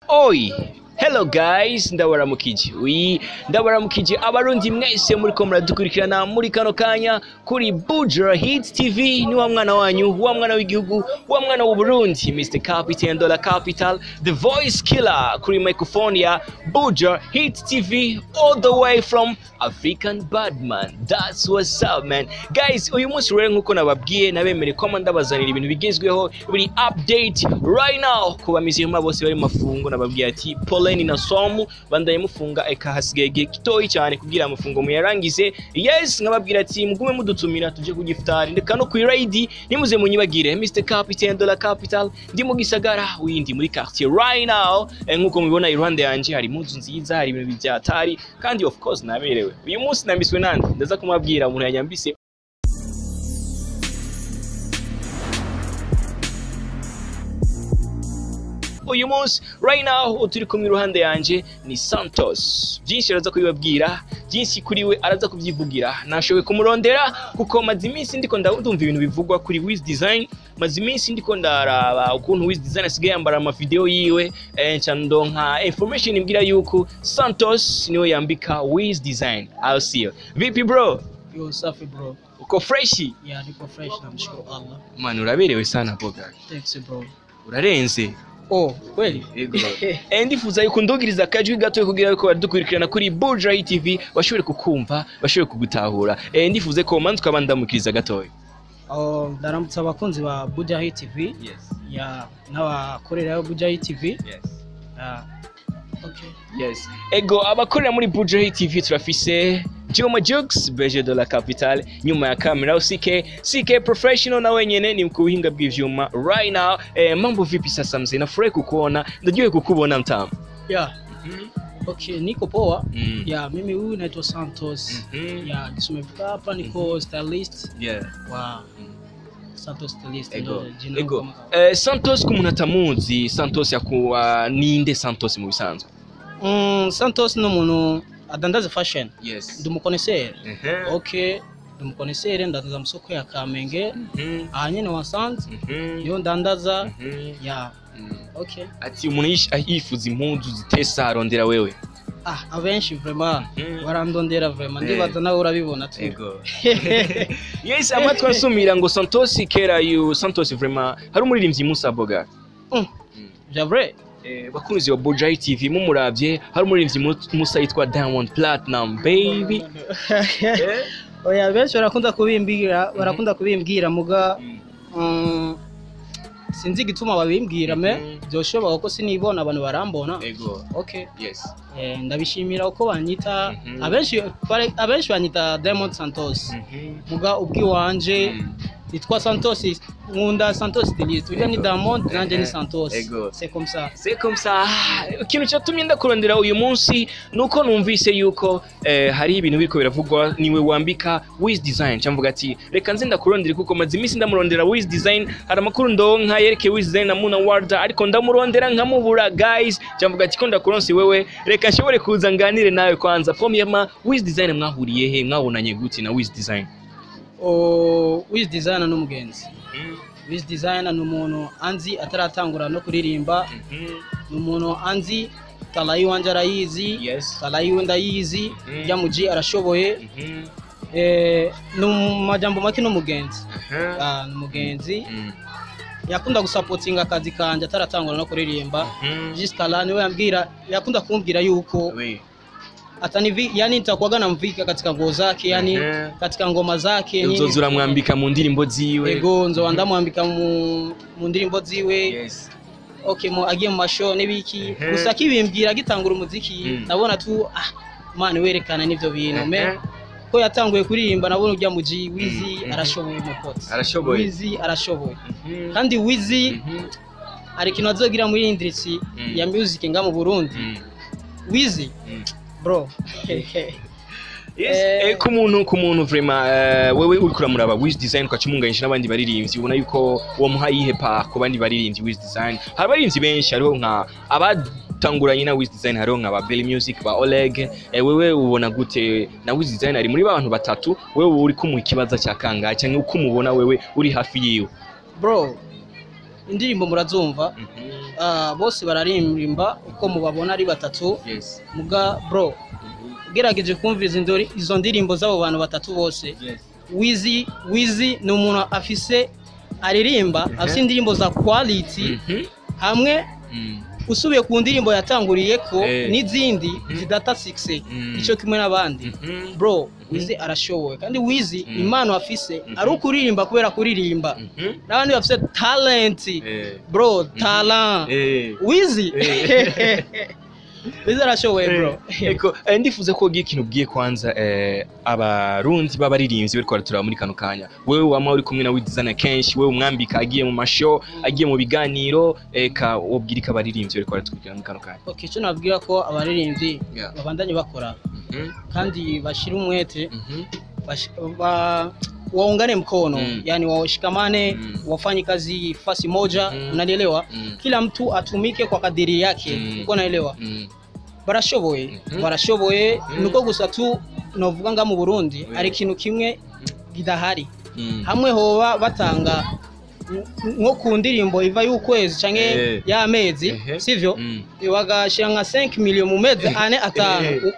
Oi! Hello guys, ndabaramukije. Oui, ndabaramukije abarundi mwese muriko muradukurikirana muri kano kanya kuri Buja Hits TV. Ni wa mwana wanyu, wa mwana w'igihugu, wa mwana w'u Burundi, Mr. Capital Dollar Capital, the voice killer kuri microphone ya Buja Hits TV, all the way from African Badman. That's what's up, man. Guys, uyu munsi rero nkuko nababwiye, nabemereye ko ndabazanira ibintu bigezweho biri update right now ku bamizirima bose bari mu mafungo. Nababwiye ati poleni na somu bandaye mufunga, eka hasigaye igihe gitoyi cyane kugira amafungo muyarangize. Yes, nkababwira ati mugume mudutumira tuje ku giftari ndeka no ku ride, nimuze munyibagire. Mr Capital Dollar Capital, ndi mu gisagara windi muri quartier right now. Nkuko mubibona iruhande yanje hari impuzu nziza, hari ibintu byatari, kandi of course naberewe. Uyu munsi nambiswe nande? Ndaza kumabwira umuntu yanyambise. Uyu munsi right now turi kumwe, iruhande yanje ni Santos. Byinshi araza kubibabwira, byinshi kuri we araza kubyivugira. Nashoboye kumurondera kuko maze iminsi ndiko ndumva ibintu bivugwa kuri Wiz Design, maze iminsi ndiko ndaraba ukuntu Wiz Design asigaye yambara ama video yiwe, nca ndonka information imbwira yuko Santos niwe yambika Wiz Design. I'll see you. Vipi bro? Yo, safi bro. Uko fresh? Yeah, niko fresh, namshukuru Allah. Man, uraberewe sana boga. Thanks bro. Urarenze. Oh, kweli? Yego. Ndifuza yuko ndugiriza akajwi gato kugira yuko badukurikirana kuri Buja TV bashobore kukumva, bashobore kugutahura. Ndifuze ko manzi ukabandamukiriza gatoya. Oh, ndaramutsa abakunzi ba Buja TV. Yes. Ya, n'abakorera Buja TV. Yes. Ya. Okay. Yes. Ego, abakorera muri Buja TV turafise Juma Jux, Beje de la Capital, nyuma ya kamera CK, CK Professional na wenyene ni mkuhinga bw'ivyuma right now. Mambo vipi sasa mzee? Nafurahi kukuona, ndajiwe kukubona mtamu. Yeah. Okay, niko poa. Ya, mimi huyu naitwa Santos. Ya, nisumefika hapa niko stylist. Yeah. Wa Santos stylist. Ego. Jina Ego. Santos kumuntu atamuzi, Santos yakuwa ninde Santos mu bisanzwe? Santos ni umuntu adandaza fashion. Yes. Ndi umukoneseri. Okay, ndi umukoneseri, ndandaza mu soko ya Kamenge. Aha nyene wasanze. Niyo ndandaza. Ya. Okay. Ati umuntu yifuza impuzu zitesa arondera wewe. Ah, abenshi vraiment barandondera vraiment, ndibaza nawe urabibona tu. Ego. Yes, amatwi asumira ngo Santos kera yu Santos vraiment hari umuririmbyi Musa Boga. Javre. Bakunzi wa Buja TV mumuravye hari umuririmbyi Musa yitwa Diamond Platinum baby. Oya, benshi barakunda kubimbwira muga sinzi igituma babimbwira, me byoshoboka ko sinibona, abantu barambona. Ego. Okay. Yes. Ndabishimira uko banyita. Abenshi banyita Diamond Santos, muga ubwiwanje nitwa Santos, nkunda Santos stylist. Ujya ni Diamond, nanje ni Santos. Ego. C'est comme ça. C'est comme ça. Ikintu cyatumye ndakurondera uyu munsi nuko numvise yuko hari ibintu biriko biravugwa niwe wambika Wiz Design. Cyamvuga ati reka nze ndakurondera kuko maze iminsi ndamurondera Wiz Design, hari amakuru ndonka yerekeye Wiz Design na Muna Warda, ariko ndamurondera nkamubura guys. Cyamvuga ati ko ndakuronse wewe, reka nshobore kuza nganire nawe kwanza. Premièrement, Wiz Design mwahuriye he, mwabonanye gute na Wiz Design? Oh, Wiz Designer n'umugenzi. Wiz Designer ni umuntu anzi ataratangura no kuririmba, ni umuntu anzi talayi wanje arayizi, talayi we ndayizi, ya muji arashoboye. Ni mu majambo make n'umugenzi. Ah, ni umugenzi yakunda gusapotinga akazi kanje ataratangura no kuririmba. Jusqu'à là niwe yambwira, yakunda kumbwira yuko Oui. atanivi, yani nitakuwaga namvika katika nguo zake, yani katika ngoma zake nini. Uzoza uramwambika mu ndirimbo ziwe. Ego, nzoba ndamwambika mu ndirimbo ziwe. Okay, mu agiye mu mashow n'ibiki. Gusa akibimbwira agitangura umuziki, nabona tu ah man werekana n'ivyo bintu, me ko yatanguye kuririmba nabona ujya muji Wizi arashoboye mupoti. Arashoboye. Wizi arashoboye, kandi Wizi hari ikintu azogira muri industry ya music nga mu Burundi. Wizi bro. Yes, ku muntu vraiment, wewe uriko uramuraba Wiz Design ukacimunganisha n'abandi baririmbyi, ubona yuko uwo muha yihe pa ku bandi baririmbyi Wiz Design? Hari abaririmbyi benshi, hariho nka abatanguranye na Wiz Design, hariho nka ba Belly Music, ba Oleg. Wewe ubona gute na Wiz Design ari muri ba bantu batatu? Wewe uri kumuha ikibaza cya kangahe, cyangwa uko umubona wewe uri hafi yiwe? Bro. Indirimbo murazumva. Bose bararirimba uko mubabona ari batatu. Yes. Muga bro, ugerageje kumviriza izo ndirimbo z'abo bantu batatu bose. Yes. Wizi ni umuntu afise aririmba, afise indirimbo za quality, hamwe usubiye ku ndirimbo yatanguriye ko n'izindi zidata success, ico kimwe n'abandi. Bro, Wizi arashoboye, kandi Wizi impano afise ari ukuririmba kubera kuririmba, n'abandi bafise talent. Bro, talent. Wizi Wizi arashoboye, bro. Eko, ndifuza ko ugira ikintu ubwiye kwanza abarundi b'abaririmbyi bariko baraturaba muri kano kanya. Wewe wama uri kumwe na Wiz Designer kenshi, wewe umwambika agiye mu mashow, agiye mu biganiro, eka wobwira iki abaririmbyi bariko baraturikira muri kano kanya? Okay, icyo nabwira ko abaririmbyi babandanye bakora kandi bashira umwete, waungane mkono, yani washikamane, wafanye kazi fasi moja, unanielewa? Kila mtu atumike kwa kadiri yake, uko naelewa? Barashoboye, barashoboye. Nuko gusa tu novuga nga mu Burundi ari ikintu kimwe gidahari. Hamwe hoba batanga nko ku ndirimbo iva y'ukwezi canke y'amezi, sivyo? Bagashira nka 5 million mu mezi ane, atanu,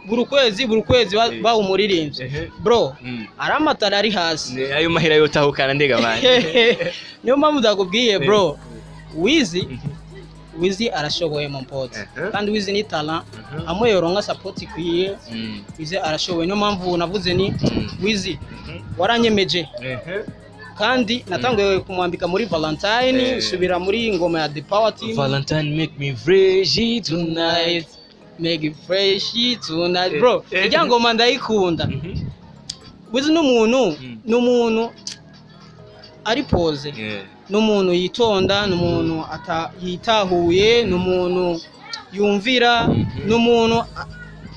buri kwezi, buri kwezi baha umuririmbyi, bro, ari amatara ari hasi. Ayo mahera yotahukana ndega bana. Niyo mpamvu ndakubwiye, bro, Wizi, Wizi arashoboye, mon pote. Kandi Wizi ni talent, amwe yoronka support ikwiye. Wizi arashoboye, niyo mpamvu navuze ni Wizi waranyemeje, kandi natanguye kumwambika muri Valentine, subira muri ngoma ya The Power Team. Valentine make me fresh tonight. Make it fresh tonight, bro. Ijya ngoma ndayikunda. Wizi n'umuntu, n'umuntu ari posé, n'umuntu yitonda, n'umuntu yitahuye, n'umuntu yumvira, n'umuntu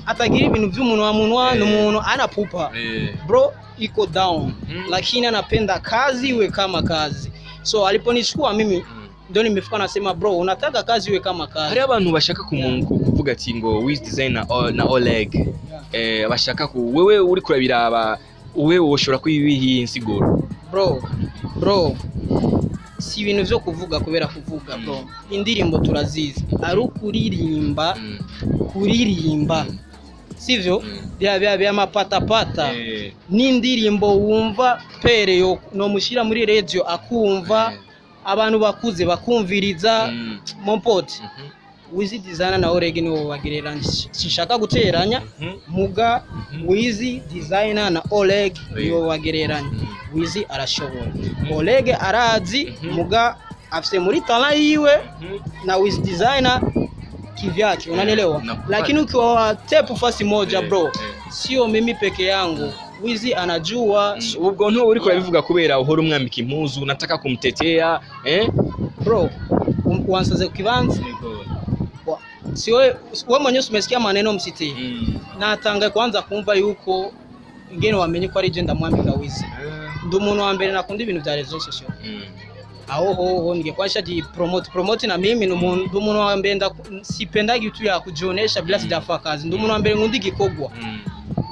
atagira ibintu by'umunwa munwa, n'umuntu anapupa. Bro iko down, lakini anapenda kazi iwe kama kazi. So aliponichukua mimi, ndio nimefika nasema, bro, unataka kazi iwe kama kazi. Hari abantu bashaka kuvuga ati ngo Wiz Design na Oleg, bashaka ku wewe uri kurabiraba, wewe woshobora kwibiha insiguro? Bro, bro, si ibintu vyo kuvuga kubera kuvuga, bro. Indirimbo turazizi, ari ukuririmba, kuririmba, sivyo? Bya by'amapatapata, n'indirimbo wumva pere yo nomushyira muri radio akumva, abantu bakuze bakumviriza. Mon pote, Wiz Designer na Oleg niwo bagereranya. Sinshaka guteranya, muga Wiz Designer na Oleg niwo bagereranya. Wiz arashoboye, Oleg arazi, muga afise muri talent yiwe, na Wiz Designer kivyake, unanielewa? Nakupata. Lakini ukiwa tape fasi moja, bro, sio mimi peke yangu, Wizi anajua. Ubwo nto uri kurabivuga kubera uhora umwambika impuzu, nataka kumtetea, eh? Bro, wansaze kibanza. Si wewe mwenyewe umesikia maneno msiti, natanga kwanza kumva yuko ingene wamenye ko ari je ndamwambika Wizi. Ndi umuntu wa mbere nakunda ibintu vya réseaux sociaux. Aho ho ningekuwa nishaji promote promote, na mimi ndi umuntu wa mbere sipendagi tu ya kujionesha bila sijafanya kazi. Ndi umuntu wa mbere nkunda igikorwa,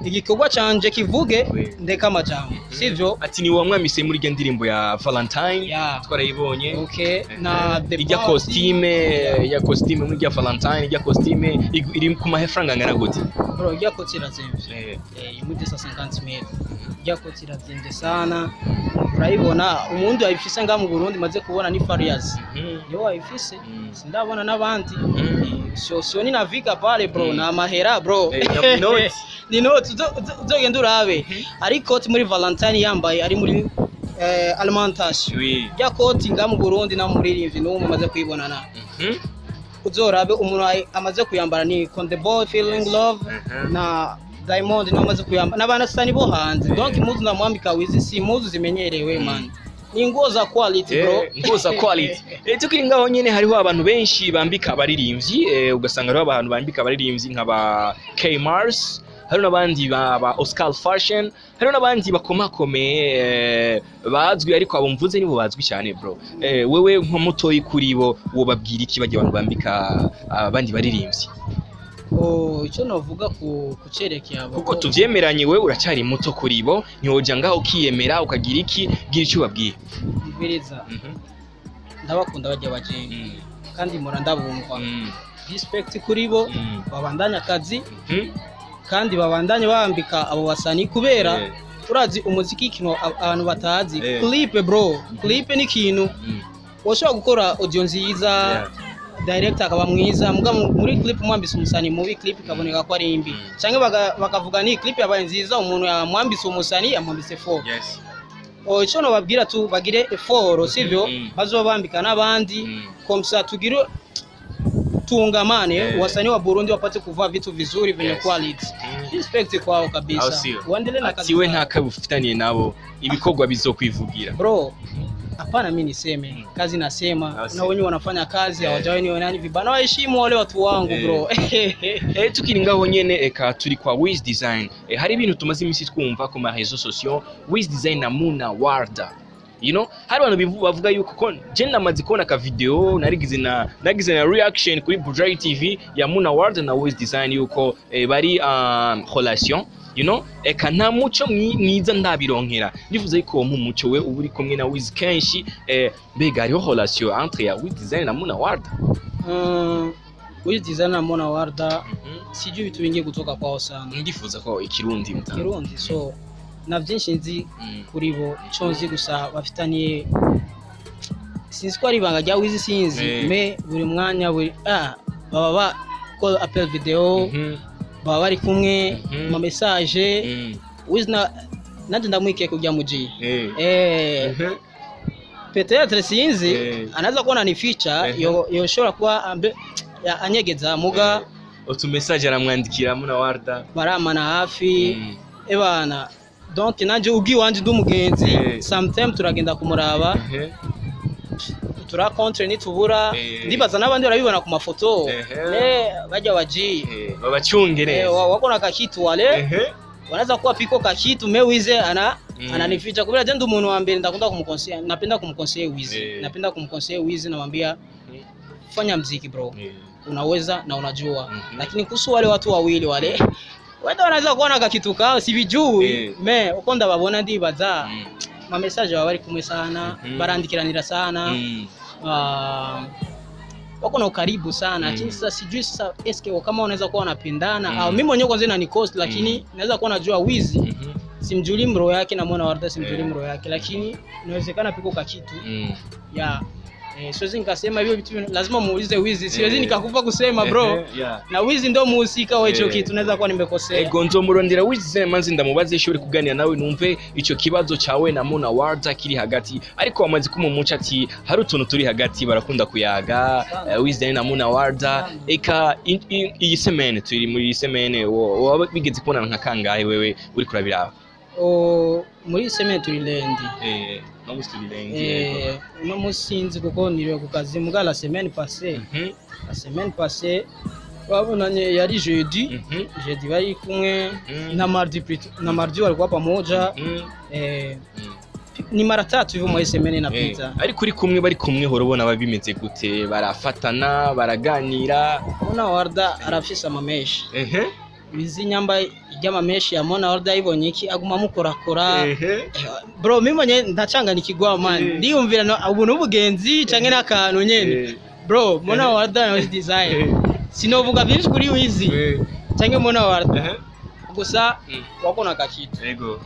igikorwa canje kivuge, ndeka amajambo, sivyo? Ati ni wamwamise muri irya ndirimbo ya Valentine, twarayibonye. Okay, na The Ijya Party. Costume ya costume muri irya Valentine, ijya costume iri ku mafaranga angana gute? Bro, ijya koti irazimvye, muri 250,000. Ijya koti irazimvye sana. Urayibona, umundi wayifise nga mu Burundi maze kubona ni Farias, niwe wayifise. Sindabona n'abandi. Sio sio ninavika pale, bro, na mahera, bro. Na noti. Ni noti. Uzogenda urabe ari koti muri Valentine yambaye ari muri alimentation. Rya koti nga mu Burundi na muririmbyi n'umwe maze kuyibonana. Uzorabe umuntu amaze kuyambara ni Conde Boy Feeling Love na Diamond, niwe amaze kuyambara n'abanasani bo hanze. Donc impuzu ndamwambika Wizi si impuzu zimenyerewe, man, ni nguo za quality, bro. Nguo za quality. Tukiri ngaho nyene, hariho abantu benshi bambika abaririmbyi, ugasanga hariho abantu bambika abaririmbyi nka ba K Mars, hariho n'abandi ba Oscar Fashion, hariho n'abandi bakomakomeye, bazwi, ariko abo mvuze nibo bazwi cyane, bro. Wewe nka mutoyi kuri bo, wobabwira iki bagiye abantu bambika abandi baririmbyi? Oh, icyo novuga ku kucerekeye abo, Kuko tuvyemeranye, wewe uracyari muto kuri bo, ntiwoja ngaho ukiyemera ukagira iki, gira icyo ubabwiye. Umviriza, Ndabakunda bajya bajenga kandi mpora ndabumva. Respect kuri bo, babandanya akazi kandi babandanye bambika abo basani kubera urazi umuziki ikintu abantu batazi, clip bro, clip ni ikintu washobora gukora audio nziza, director akaba mwiza, muga muri clip mwambise umusani mubi, clip ikaboneka ko ari imbi, cyangwa bakavuga ni clip yabaye nziza, umuntu yamwambise umusani yamwambise 4. Icyo nababwira tu bagire effort, sivyo? Bazobambika n'abandi, comme ça tugire tuungamane, wasanii wa Burundi wapate kuvaa vitu vizuri vyenye quality. Respect kwao kabisa. Waendelee na kazi. Atiwe nta kabufitaniye nabo, ibikorwa bizokwivugira. Bro, hapana mimi niseme, kazi nasema, na wenyewe wanafanya kazi, hawajawahi ni nani vibana, waheshimu wale watu wangu bro. Tukiri ngaho nyene, eka turi kwa Wiz Design. Hari ibintu tumaze imisi twumva ku ma réseaux sociaux, Wiz Design na Muna Warda. You know, hari abantu bavuga yuko ko je namaze kubona ka video narigize na reaction kuri Buja TV ya Muna Warda na Wiz Design yuko bari relation, you know, eka nta muco mwiza ndabironkera. Ndifuza yuko mu muco we uba uri kumwe na Wiz kenshi, mbega hariho relation entre ya Wiz Design na Muna Warda? Wiz Design na Muna Warda sijui vitu vingi kutoka kwao sana. Ndifuza ko ikirundi mtana. Kirundi so na byinshi nzi kuri bo, ico nzi gusa bafitaniye sinzi ko ari ibanga rya Wiz, sinzi me buri mwanya buri baba ba call appel video, baba bari kumwe ma message. Wiz na nanje ndamwikiye kujya muji peut-être sinzi anaweza kuona ni feature yoshobora kuba anyegeza muga utu message aramwandikira Muna Warda baramana hafi ebana. Donc nanje ugi wanje ndumugenzi, sometimes turagenda kumuraba, tura contre nitubura, ndibaza n'abandi barabibona ku mafoto, bajya waji babacungereza wako na kakitu wale wanaweza kuwa piko kakitu me Wize ana ananificha kubera je ndi umuntu wa mbere ndakunda kumukonseye, napenda kumukonseye Wize, napenda kumukonseye Wize, namwambia fanya mziki bro, unaweza na unajua. Lakini kuhusu wale watu wawili wale wenda wanaweza kuona kakitu kao sibijui, me uko ndababona ndibaza ma message baba bari kumwe sana, barandikiranira sana, wako na ukaribu sana. Lakini sasa sijui sasa eske kama wanaweza kuwa wanapendana au mimi mwenyewe kwanza na cost, lakini naweza kuwa najua Wiz simjuli mro yake na Muna Warda simjuli mro yake, lakini inawezekana piko kakitu ya siwezi nikasema hivyo vitu, lazima muulize Wiz, siwezi nikakufa kusema bro. Na Wiz ndo muhusika wa hicho kitu, naweza kuwa nimekosea. Ego nzomurondera Wiz manzi ndamubaze ishobore kuganira nawe numve ico kibazo cawe na Muna Warda kiri hagati, ariko wamaze kumumuca ati hari utuntu turi hagati barakunda kuyaga Wiz na Muna Warda. Eka iyi semaine turi muri semaine waba bigeze kubonana nka kangahe wewe uri kurabira? Muri semaine turi lundi. No musi no musinzi kuko niriwe ku kazi muga la semaine passée. La semaine passée babonanye yari jeudi, jeudi bari kumwe na mardi plutôt, na mardi walikuwa pamoja. Ni mara tatu hivyo mwa semaine inapita. Ariko uri kumwe bari kumwe horobona babimeze gute, barafatana baraganira? Muna Warda arafisa amameshi. Wizi nyamba ijya ya Muna Warda ibonye iki aguma mukorakora. Bro mimi mwenye ndacanga nikigwa man, ndiyumvira ubuntu ubugenzi canke n'akantu nyene. Bro Muna Warda na Wiz Design sinovuga byinshi kuri Wizi canke Muna Warda gusa wako na kakitu. Yego.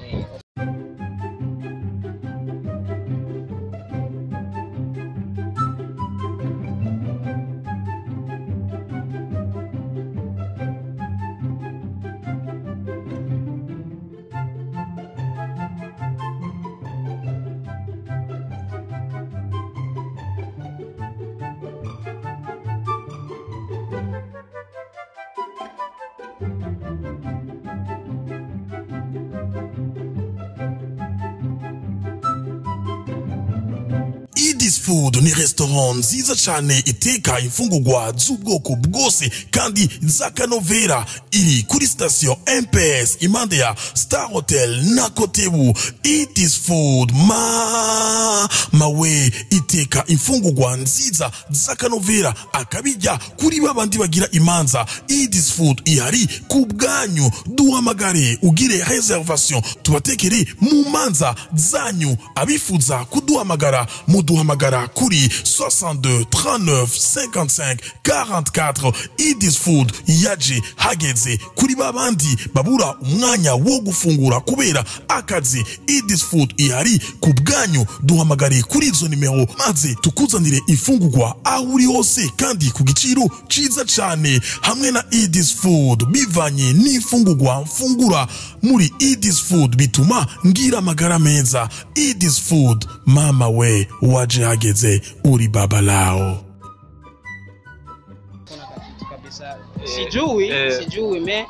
Idis Food ni restaurant nziza cyane iteka imfungurwa z'ubwoko bwose kandi z'akanovera, iri kuri station MPS impande ya Star Hotel na Kotebu. Idis Food mawe iteka imfungurwa nziza z'akanovera akabijya kuri babandi bagira imanza. Idis Food ihari ku bwanyu, duhamagare ugire reservation tubatekere mu manza zanyu. Abifuza kuduhamagara muduhamagara Duhamagara kuri 62 39 55 44. Idis Food yaje hageze kuri babandi babura umwanya wo gufungura kubera akazi. Idis Food ihari ku bwanyu. Duhamagare kuri izo nimero maze tukuzanire ifungurwa aho uri hose kandi ku giciro ciza cane. Hamwe na Idis Food, bivanye n'ifungurwa mfungura muri Idis Food bituma ngira amagara meza. Idis Food, mama we, waje hageze, uri baba lao. Kuna kakitu kabisa, sijui, sijui, mais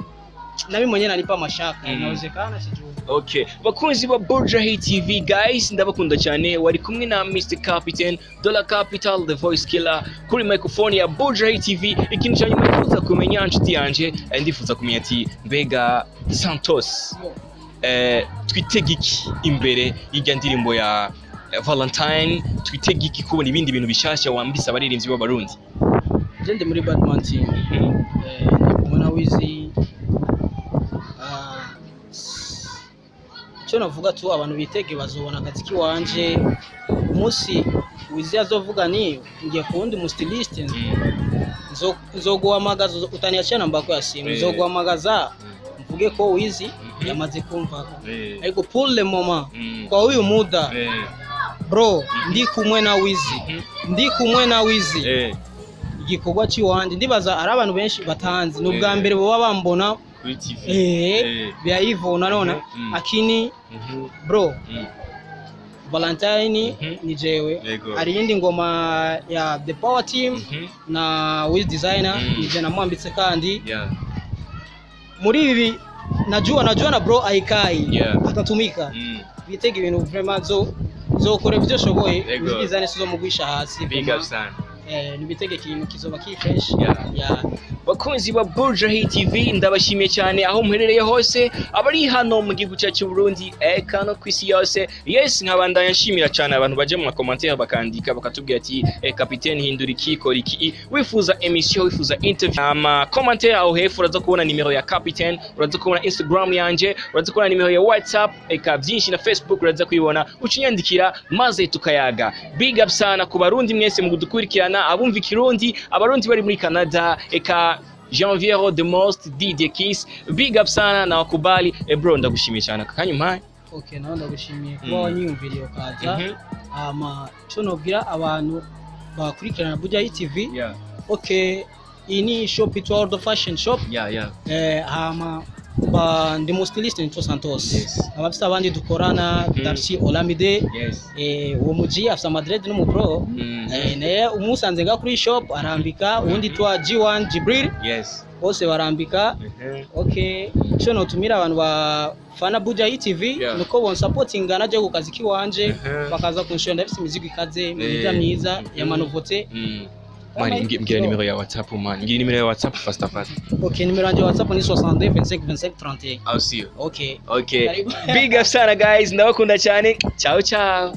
nami mwenyewe nanipa mashaka, inawezekana, sijui. Okay, bakunzi ba Buja Hit TV, guys, ndabakunda cyane. Wari kumwe na Mr Captain Dollar Capital, the voice killer, kuri microphone ya Buja Hit TV. Ikintu cya nyuma nifuza kumenya, nshuti yanje, ndifuza kumenya ati mbega Santos, twitege iki imbere y'ijya ndirimbo ya Valentine? Twitege iki kubona ibindi bintu bishasha wambisa abaririmbyi b'Abarundi? Je ndi muri Batman team, ndi kumwe na Wizi. Ah, icyo navuga tu, abantu bitege bazobona akazi kiwanje umunsi Wizi azovuga ni ngiye ku wundi mu stylist, nzoguhamagaza, utaniachia namba yako ya simu, nzoguhamagaza mvuge ko Wizi yamaze kumva. Ariko pour le moment, kwa huyu muda, bro, ndi kumwe na Wizi, ndi kumwe na Wizi. Igikorwa cy'iwanje, ndibaza ari abantu benshi batanzi, ni ubwa mbere baba bambona kuri TV. Bya hivyo unaona, lakini bro, Valentine ni jewe. Hari iyindi ngoma ya The Power Team na Wiz Designer, nije namwambitse kandi muri ibi najua na bro aikai atatumika. Bitega ibintu vraiment, zo zokora ibyo ushoboye. Wiz Designer sizomugwisha hasi. Big up vraiment. sana. Nibitege ikintu kizoba ki fresh. Yeah. Bakunzi ba Buja Hit TV, ndabashimiye cyane aho muherereye hose, abari hano mu gihugu cyacu cy'u Burundi, eka no ku isi yose. Yes, nkabandanya nshimira cyane abantu baje mu commentaire bakandika bakatubwira ati kapiteni, hindura iki, kora iki. Wifuza emission, wifuza interview, ama commentaire aho hepfo uraza kubona nimero ya kapiteni, uraza kubona Instagram yanje, uraza kubona nimero ya WhatsApp, eka byinshi, na Facebook uraza kuyibona, ucinyandikira maze tukayaga. Big up sana ku Barundi mwese mu kudukurikirana, abumva Ikirundi, Abarundi bari muri Canada, eka Janviero the most DJ Kiss, big up sana na wakubali. Bro, ndagushimiye cyane aka kanya umpaye. Okay, nawe ndagushimiye kuba wanyiyumviriye ukaza. Hama cyo nobwira abantu bakurikirana Buja Hit TV, okay, iyi ni shop yitwa World Fashion Shop. Hama ba ndi mu stylist nitwa Santos. Abafite abandi dukorana, Darcy Olamide, uwo muji afite ama dread n'umu pro, naye umusanze nga kuri shop arambika. Uwundi twa G1 Jibril, bose barambika. Okay, icyo notumira abantu bafana Buja Hit TV nuko bonsapotinga naje ku kazi kiwanje, bakaza kunshora, ndafise imizigo ikaze myiza myiza ya ma nouveauté. Man, mbwira nimero ya WhatsApp, man. Ngira nimero ya WhatsApp fast fast. Okay, nimero yanjye ya WhatsApp ni 62 25 25 31. I'll see you. Okay. Okay. Karibu. Big up sana guys, ndabakunda cyane. Ciao ciao.